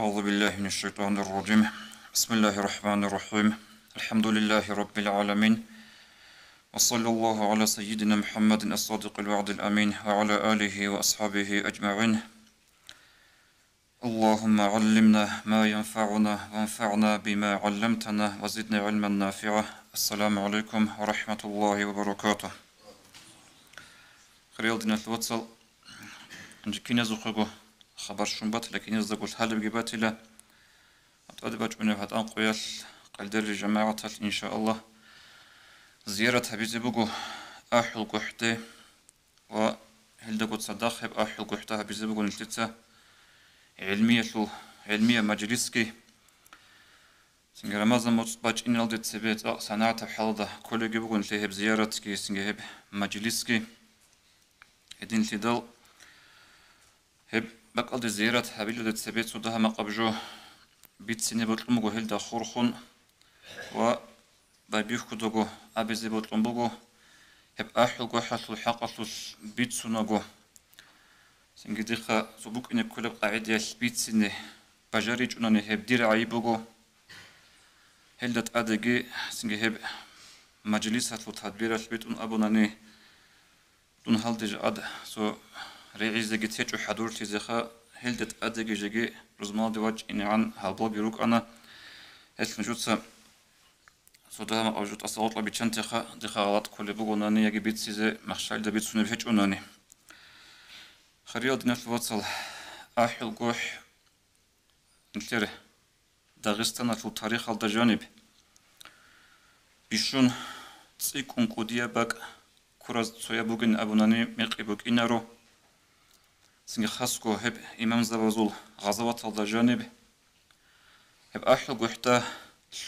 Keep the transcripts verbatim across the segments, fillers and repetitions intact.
أعوذ بالله من الشيطان الرجيم. بسم الله الرحمن الرحيم. الحمد لله رب العالمين. وصلى الله على سيدنا محمد الصادق الوعد الأمين وعلى آله وأصحابه أجمعين. اللهم علمنا ما ينفعنا وانفعنا بما علمتنا وزدنا علما نافعا. السلام عليكم ورحمة الله وبركاته. Хириял диналъул вацал, гьанже киназухъего хабар щун батила, киназдаго лъалебги батила. ТӀаде бачӀунеб гьатӀан къоялъ къайдерли жамагӀаталъ, иншааллагь, зиярат гьабизе буго АхӀулгохӀде ва гьелдаго цадахъ гьеб АхӀулгохӀда гьабизе буго нилъеца гӀилмиялъул, гӀилмияб мажлисги. Цинги Рамазан моцӀ бачӀиналде цебе цӀакъ санагӀатаб хӀалалда кколебги буго нилъее гьеб зияратги, цинги гьеб мажлисги. Гьединлъидал гьеб бакӀалде зиярат гьабилалде цебе цо дагьа-макъаб жо бицине бокьун буго гьелда хурхун ва байбихьудаго абизе бокьун буго, гьеб АхӀулгохӀалъул хӀакъалъулъ бицунаго. Цинги дихъа цо букӀине кколеб къагӀидаялъ бицине бажаричӀунани гьеб дир гӀайиб буго. Гьелда тӀадеги цинги гьеб мажлисалъул тадбиралъ битӀун абунани, дун гьалде жакъа цо регӀизеги течӀо хӀадурлъизеха, гьелда тӀадеги жеги рузмалде вачӀинегӀан гьалбалги рукӀана. Гьелъ нужеца цо дагьа-макъаб жо тӀаса гъоркьа биччантеха, дихъа гъалатӀ кколеб бугонани яги бицизе махщалда бицунеб гьечӀонани. Хириял диналъул вацал, АхӀулгохӀ нилъер Дагъистаналъул тарихалда жаниб бищун цӀикӀкӀун кӀудияб бакӀ ккураз цояб бугин абунани мекъи букӀинаро. Цинги хасго гьеб имамзабазул гъазаваталда жаниб, гьеб АхӀулгохӀда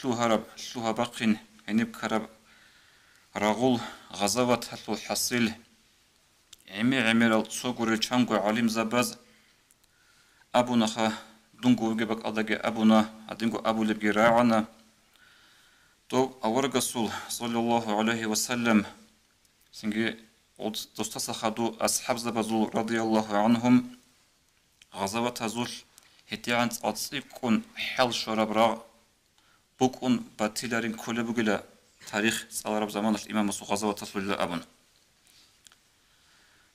лъугьараб, лъугьа-бахъин гьениб ккараб рагъул гъазаваталъул хӀасил, гӀемер-гӀемерал цого релъанго гӀалимзабаз абунаха, дунго вугеб бакӀалдаги абуна, гьадинго абулебги рагӀана. Дов аварагасул, саллаллагьу гӀалайгьи ва саллам, цинги гъоц-, досдаса хадув асхӀабзабазул, радияллагьу гӀангьум, гъазаватазулъ гьедигӀан цӀалцӀикӀкӀун хӀал щвараб рагъ букӀун батиларин кколеб бугила, тарих цӀалараб заманалъ имамасул гъазаваталъулила абун.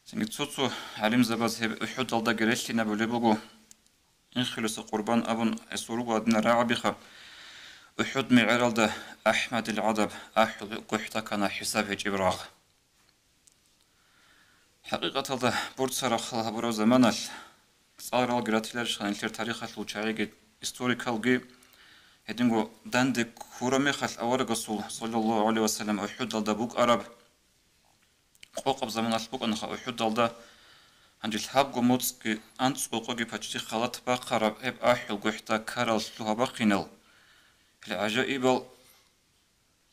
Цинги цо-цо гӀалимзабаз гьеб УхӀудалдаги релълъинабулеб буго, Инхилуса къурбан абун гьесул руго гьадинал рагӀабиха, УхӀуд мегӀералда АхӀмадил гӀадаб АхӀулгохӀда ккана хӀисаб гьечӀеб рагъ. ХӀакъикъаталда, борцарахъал гьабураб заманалъ, цӀаларалги ратиларищха нилъер тарихалъул чагӀиги, историкалги, гьединго данде ккураб мехалъ аварагасул, саллаллагьу гӀалайгьи ва саллам, УхӀудалда букӀараб, къокъаб заманалъ букӀанаха УхӀудалда, гьанже лъабго моцӀги анцӀго къоги паччи халат бахъараб гьеб АхӀулгохӀда ккарал лъугьа-бахъинал, гьел гӀажаибал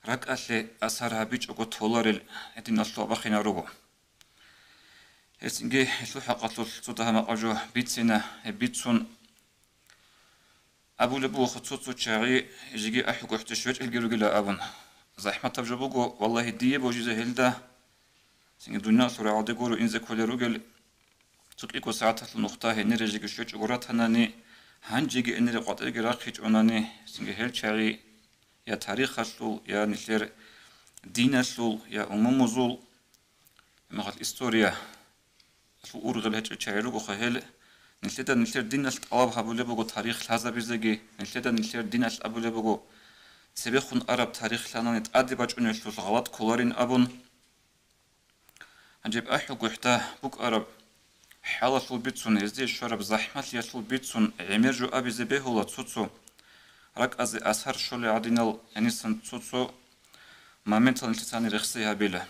ракӀалъе асар гьабичӀого толарел гьединал лъугьа-бахъинал руго. Гьесинги гьелъул хӀакъалъулъ цо дагьа-макъаб жо бицина, гьеб бицун абулеб буго цо-цо чагӀи, жеги АхӀулгохӀде щвечӀелги ругила абун. ЗахӀматаб жо буго, валлагьи, дие божизе гьелда, цинги дуниялалъул рагӀалде гуро инзе кколел ругел, цо кӀиго сагӀаталъул нухда гьенире жеги щвечӀого ратанани, гьанжеги гьенире къватӀирги рахъичӀонани, цинги гьел чагӀи я тарихалъул, я нилъер диналъул, я умумузул, гьебмехалъ историялъул ургъел гьечӀел чагӀи ругоха гьел, нилъеда нилъер диналъ тӀалаб гьабулеб буго тарих лъазабизеги, нилъеда нилъер диналъ абулеб буго, цебехун араб тарих лъанани тӀаде бачӀунелъул гъалатӀ кколарин абун. Гьанже гьеб АхӀулгохӀда букӀараб хӀалалъул бицун, гьезде щвараб захӀмалъиялъул бицун гӀемер жо абизе бегьула цо-цо, ракӀазе асар щолел гӀадинал гьенисан цо-цо моментал нилъецани рехсей гьабила.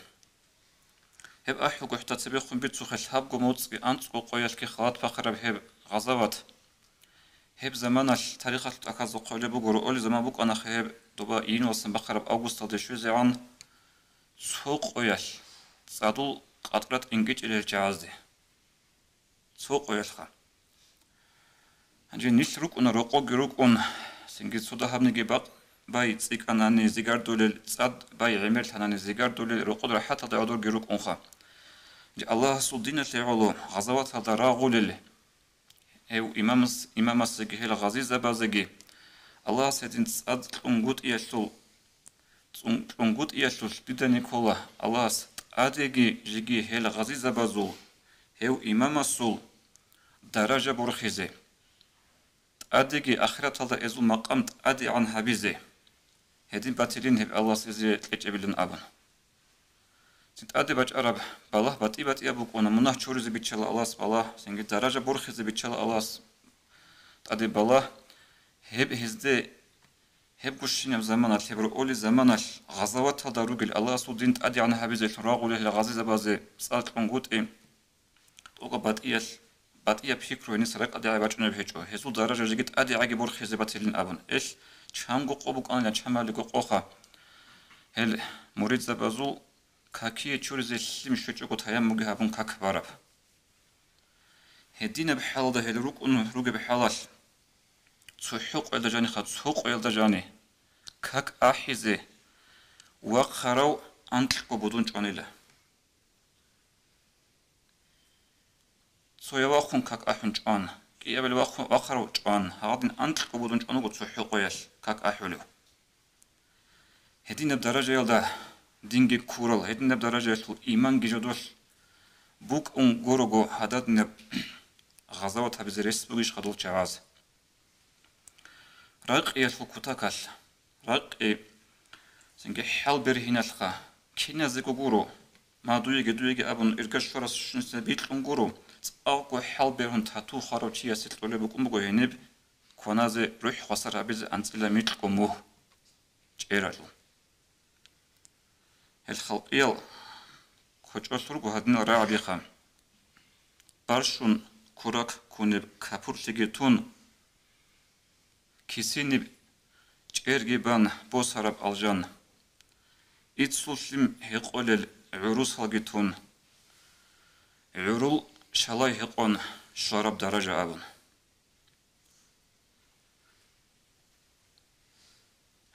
Гьеб АхӀулгохӀда цебехун бицухъе лъабго моцӀги анцӀго къоялъги халат бахъараб гьеб гъазават. Гьеб заманалъ тарихалъул тӀахьазда хъвалеб буго, роъолеб заман букӀанаха гьеб доба июньалдасан бахъараб августалде щвезегӀан цо къоялъ цӀадул къатӀра тӀингичӀилел чагӀазде. Цо къоялъха. Гьанже нилъ рукӀуна, рокъоги рукӀун, цинги цо дагьабниги бакъ бай цӀикӀкӀанани зигардулел, цӀад бай гӀемерлъанани зигардулел, рокъоб рахӀаталда гӀодорги рукӀунха. Гьанже Аллагьасул диналъе гӀоло гъазаваталда рагъулел, Гьев имамас-, имамасеги гьел гъазизабазеги Аллагьас гьедин цӀад кьунгутӀиялъул, цӀун-, кьунгутӀиялъулъ дида никола Аллагьас тӀадеги жеги гьел гъазизабазул, гьев имамасул даража борхизе, тӀадеги ахираталда гьезул макъам тӀадегӀан гьабизе. Гьедин батилин гьеб Аллагьас гьезие кьечӀебилан абун. Цин тӀаде бачӀараб балагь батӀи-батӀияб букӀуна, мунагь чуризе биччала Аллагьас балагь, цинги даража борхизе биччала Аллагьас тӀаде балагь. Гьеб гьезде, гьеб гущинаб заманалъ, гьеб роли заманалъ гъазаваталда ругел Аллагьасул дин тӀадегӀан гьабизелъун рагъулел гъазизабазе цӀар кьунгутӀи, тӀокӀаб батӀиялъ, батӀияб пикру гьениса ракӀалде гӀай бачӀунеб гьечӀо, гьезул даража жеги тӀадегӀаги борхизе батилин абун. Эл чанго къо букӀанила, чамалиго къоха. Гьел муридзабазул какие чуризе лъим щвечӀого таяммуги гьабун как бараб. Гьединаб хӀалалда гьел рукӀун ругеб хӀалалъ, цохӀо къоялда жаниха, цо къоялда жани, как ахӀизе вахъарав анкьго будун чӀванила. Цояв вахъун как ахӀун чӀван, кӀиабил вахъун, вахъарав чӀван, гьагъадин анкьго будун чӀван вуго цохӀо къоялъ как ахӀулев. Гьединаб даражаялда динги ккурал, гьединаб даражаялъул иманги жодолъ букӀун гурого гьададинаб гъазават гьабизе рес бугищха дол чагӀаз? Ракъиялъул кутакалъ, ракъи, цинги хӀал бергьиналъха, киназего гуро, ма дуеги, дуеги абун, ирга щварас щуниса бикьун гуро, цӀакъго хӀал бергьун тату хварав чиясе кьолеб букӀун буго гьениб кваназе рухӀ хвасар гьабизе анцӀила микьго мугь чӀералъул. Гьел халкъиял кочӀолъ руго гьадинал рагӀабиха. Барщун курак кунеб капурлъиги тун, кисиниб чӀерги бан босараб алжан, иццуллъим гьекъолел гӀурусалги тун, гӀурул шалай гьекъон щвараб даража абун.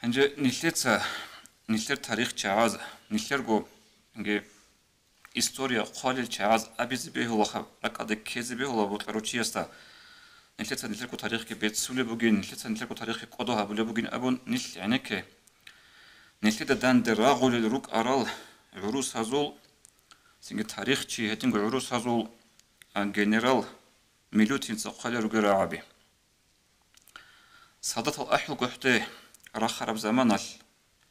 Гьанже нилъеца, нилъер тарихчагӀаз, нилъерго, гьанже история хъвалел чагӀаз абизе бегьулаха, ракӀалде ккезе бегьула бокьарав чиясда. Нилъеца нилъерго тарихги беццулеб бугин, нилъеца нилъерго тарихги кӀодо гьабулеб бугин абун нилъ гӀенекке. Нилъеда данде рагъулел рукӀарал гӀурусазул, цинги тарихчи гьединго гӀурусазул, а, генерал Милютинца хъвалел ругел рагӀаби. Солдатал ахӀулгохӀде рахараб заманалъ,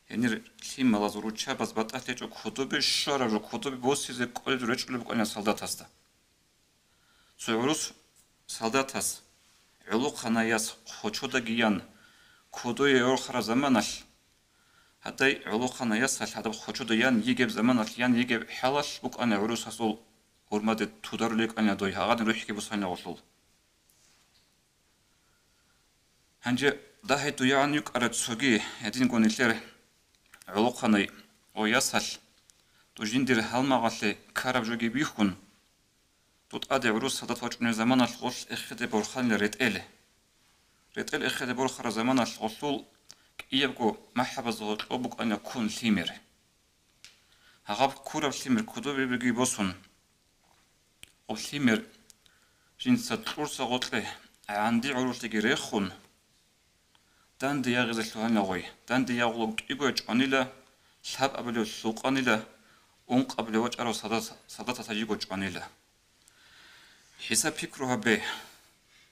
гьенир лъималаз, руччабаз батӀалъи гьечӀо, кодобе щвараб жо, кодобе босизе кӀолеб жо речӀчӀулеб букӀана солдатасда. Цо гӀурус солдатас гӀолохъанай яс хъочодаги ян кодое рорхараб заманалъ, гьадай гӀолохъанай ясалъ гьадаб хъочода ян йигеб заманалъ, ян йигеб хӀалалъ букӀана гӀурусасул гьурмаде тударулел кӀана дой, гьагъадин рухӀги бусанила гъолъул. Гьанже дагье дуягӀан йукӀарай цоги гьединго нилъер гӀолохъанай ва ясалъ, дун жиндир гьалмагъалъе ккараб жоги бихьун, дун тӀаде гӀурус солдат вачӀунеб заманалъ гъолъ эхеде борханила ретӀел. РетӀел эхеде борхараб заманалъ гъолъул кӀиябго махӀабазда гъоркьоб букӀанила ккун лъимер. Гьагъаб ккураб лъимер кодобеги босун, гъоб лъимер жинца кьурса гъоркье гӀанди гӀурулъеги рехун, данде ягъизе лъугьанила гъой. Данде ягъулеб кӀиго чӀванила, лъабабилев лъукъанила, ункъабилев вачӀарав солдат-, солдатас жиго чӀванила. ХӀисаб-пикру гьабе,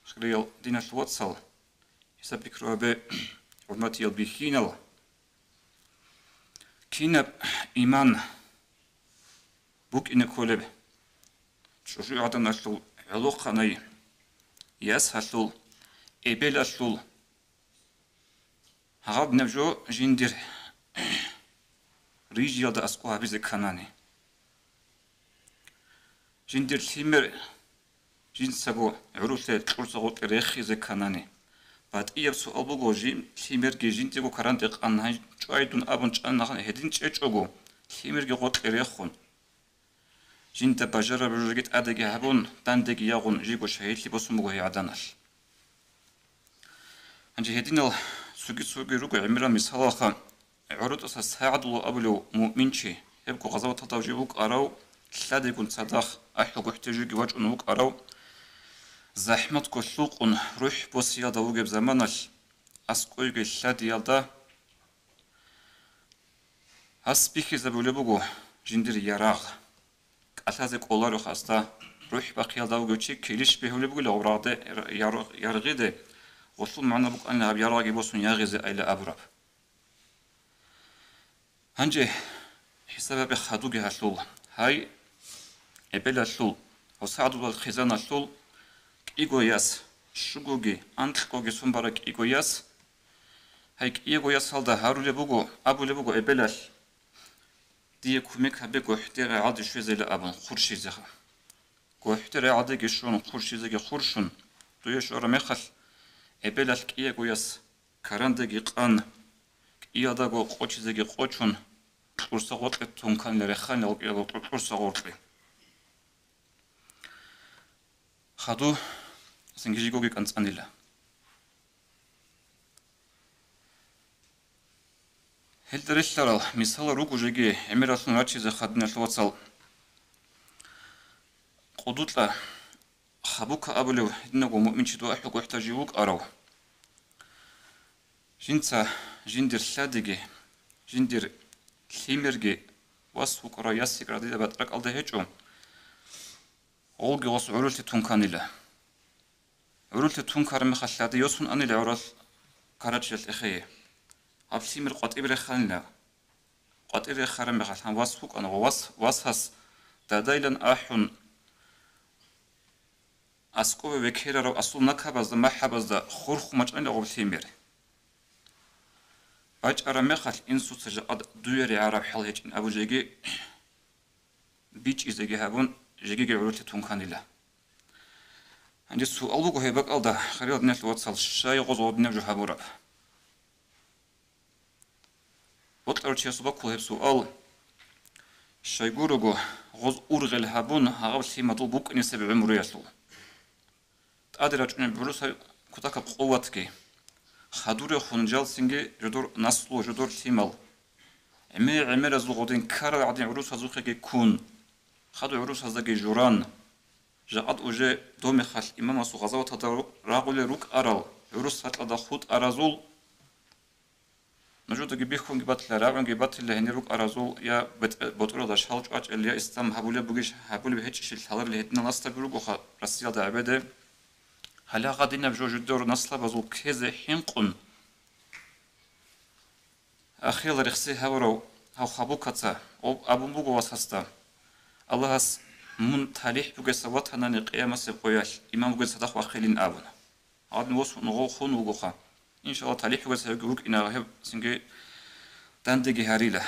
хириял диналъул вацал, хӀисаб-пикру гьабе, хӀурматиял бихьинал, кинаб иман букӀине кколеб чӀужугӀаданалъул, гӀолохъанай ясалъул, эбелалъул, гьагъаб наб жо жиндир рижиялда аскӀоб гьабизе кканани. Жиндир лъимер жинцаго гӀурулъе кьурса гъоркье рехизе кканани. БатӀияб суал буго, жин лъимерги жиндирго каранде къан гьанчӀвай дун абун чӀанагӀан гьедин чӀечӀого, лъимерги гъоркье рехун, жинда бажараб жоги тӀадеги гьабун, дандеги ягъун, жиго шагьидлъи босун буго гьей гӀаданалъ. Гьанже гьединал цоги-цоги руго гӀемерал мисалалха. ГӀурутӀаса СагӀдулла абулев муъминчи, гьебго гъазаваталда жив вукӀарав, лъадегун цадахъ ахӀулгохӀде живги вачӀун вукӀарав, захӀматго лъукъун рухӀ босиялда вугеб заманалъ, аскӀойги лъадиялда гьас бихьизабулеб буго жиндир ярагъ. КӀалъазе кӀоларев хасда рухӀ бахъиялда вугев чи килищ бегьулеб бугила гъоб рагъде, ярагъ-, яргъиде, гъолъул магӀна букӀанила гьаб ярагъги босун ягъизе айла абураб. Гьанже хӀисаб гьабе хадуги гьалъул, гьай, эбелалъул, гьосагӀдулал хъизаналъул кӀиго яс, щугоги, анкьгоги сон бараб кӀиго яс, гьай, кӀиего ясалда гьарулеб буго, абулеб буго эбелалъ: «Дие кумек гьабе, гохӀде рагӀалде щвезейила», — абун, хъурщизеха. ГохӀде рагӀалдеги щун, хъурщизеги хъурщун, дуе щвараб мехалъ, эбелалъ кӀиего яс карандеги къан, кӀиялдаго къочизеги къочун, кьурса гъоркье тунканила, реханила кӀиялго кьу-, кьурса гъоркье. Хаду цинги жигоги кӀанцӀанила. Гьелда релълъарал мисалал руго жеги гӀемералъун рачизе, хадиналъул вацал. Къудукьа Хабука абулев гьединавго муъминчи дуа хӀукъухӀда жив вукӀарав. Жинца жиндир лъадиги, жиндир лъимерги вас вукӀарав яс йикӀараб дида батӀа ракӀалда гьечӀо, гъолги гъос гӀурулъе тунканила. ГӀурулъе тункараб мехалъ лъади йосун анила гӀурал карачиялъ эхее. Гьаб лъимер къватӀибе реханила. КъватӀире рехараб мехалъ гьан вас вукӀана ва вас, васас дадайилан ахӀун, аскӀове векерарав асул накабазда, махӀабазда хурхун бачӀанила гъоб лъимер. БачӀараб мехалъ инсуца жакъа дуе регӀараб хӀал гьечӀин абун жеги бичӀчӀизеги гьабун, жегиги гӀурулъе тунканила. Гьанже суал буго гьеб бакӀалда, хириял диналъул вацал, щай гъоз гъодинаб жо гьабураб? Бокьарав чиясул баккула гьеб суал. Щайгурого, гъоз ургъел гьабун гьагъаб лъимадул букӀинесеб гӀумруялъул. ТӀаде рачӀунеб гӀурусай кутакаб къуватги, хадурехун жалсинги жодор наслу, жодор лъимал. ГӀемер-гӀемеразул гъодин ккарал гӀадин гӀурусазухъеги ккун, хадур гӀурусаздаги журан, жакъад уже домехалъ имамасул гъазаваталда ру-, рагъулел рукӀарал гӀурус гьакьалда хутӀаразул, нужедаги бихьунги батила, рагӀунги батила гьенир рукӀаразул я бетӀе-, ботӀролда шал чӀвачӀел, я ислам гьабулеб бугищ, гьабулеб гьечӀищ лъаларел гьединал наслаби ругоха Россиялда гӀебеде. Гьале гъадинаб жо жидер наслабазул ккезе хӀинкъун, ахирал рехсей гьавурав гьав Хабукаца абун буго васасда: «Аллагьас мун талихӀ бугеса ватанани къиямасеб къоялъ имам вугеса цадахъ вахъилин», — абун. Гьадин восун гъов хун вугоха. Иншалла, талихӀ вугеса гьев вукӀина, гьев цинги дандеги гьарила.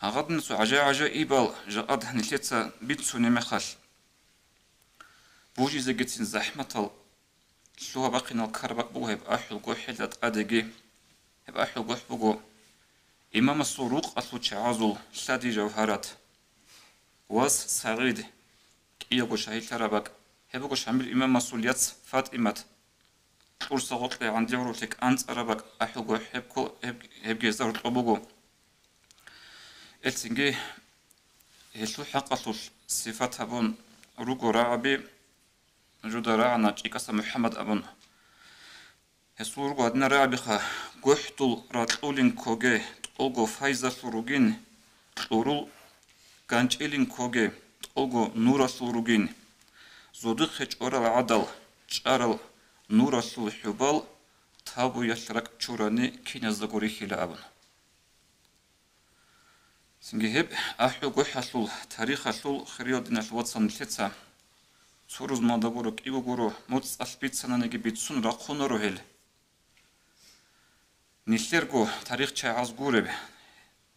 Гьагъадинасул гӀажа-гӀажаибал жакъад нилъеца бицунеб мехалъ, бужизегицин захӀматал лъугьа-бахъинал ккараб бакӀ буго гьеб АхӀулгохӀелда тӀадеги. Гьеб АхӀулгохӀ буго имамасул рукъалъул чагӀазул лъади жавгьарат. Вас СагӀид, кӀиявго шагьидлъараб бакӀ, гьеб буго Шамил имамасул яц ФатӀимат, кьурса гъоркье гӀанди гӀурулъе кӀанцӀараб бакӀ АхӀулгохӀ, гьеб ккол-, гьеб, гьебги гьезда гьоркьоб буго. Элцинги гьелъул хӀакъалъулъ сифат гьабун руго рагӀаби, жуда рагӀана ЧӀикӀаса МухӀаммад абун. Гьесул руго гьадинал рагӀабиха: гохӀдул ракьулин ккоге, тӀолго файзалъул ругин, кьурул ганчӀилин ккоге, тӀолго нуралъул ругин, зодихъе чӀорал гӀадал чӀарал нуралъул хӀубал, тавбуялъ ракӀ чурани киназдаго рихьила абун. Цинги гьеб АхӀулгохӀалъул тарихалъул, хириял диналъул вацал, нилъеца цо рузмалда гуро, кӀиго гуро, моцӀалъ бицананиги бицун рахъунаро гьел. Нилъерго тарихчагӀаз гуреб,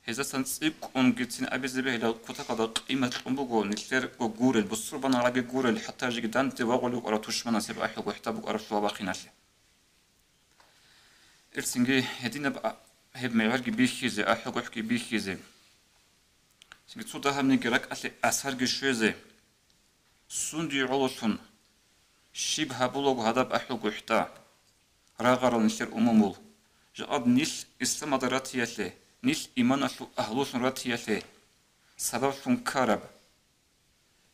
гьезасан цӀикӀкӀунгицин абизе бегьилал кутакалда къимат кьун буго, нилъерго гурел, бусурбаналги гурел, хӀатта жеги данде вагъулев вукӀарав тушманас гьеб АхӀулгохӀда букӀараб лъугьа-бахъиналъе. Эр цинги гьединаб а-, гьеб мегӀерги бихьизе, АхӀулгохӀги бихьизе. Цинги цо дагьабниги ракӀалъе асарги щвезе. Сунде гӀололъун щиб гьабулаго гьадаб АхӀулгохӀда рагъарал нилъер умумул, жакъад нилъ исламалда ратиялъе, нилъ иманалъул агьлулъун ратиялъе сабаблъун ккараб.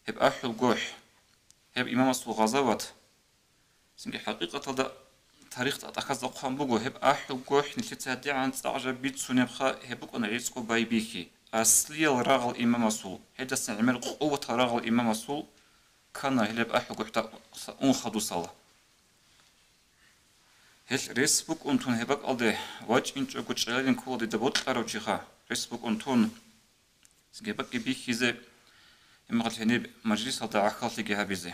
Гьеб АхӀулгохӀ, гьеб имамасул гъазават, Цинги хӀакъикъаталда тарихда тӀахьазда хъван буго, гьеб ахӀулгохӀ нилъеца гьадигӀан цӀакъ жо бицунебха, гьеб букӀана гӀицӀго байбихьи, аслиял рагъал имамасул, гьелдасан гӀемер къуватал рагъал имамасул ккана гьелеб ахӀулгохӀ унхадусала. Гьелъ рес букӀун тун гьеб бакӀалде вачӀинчӀого чӀезарин ккола дида бокьарав чиха, рес букӀун тун. Гьеб бакӀги бихьизе, гьебмехалъ гьениб мажлисалда гӀахьаллъиги гьабизе.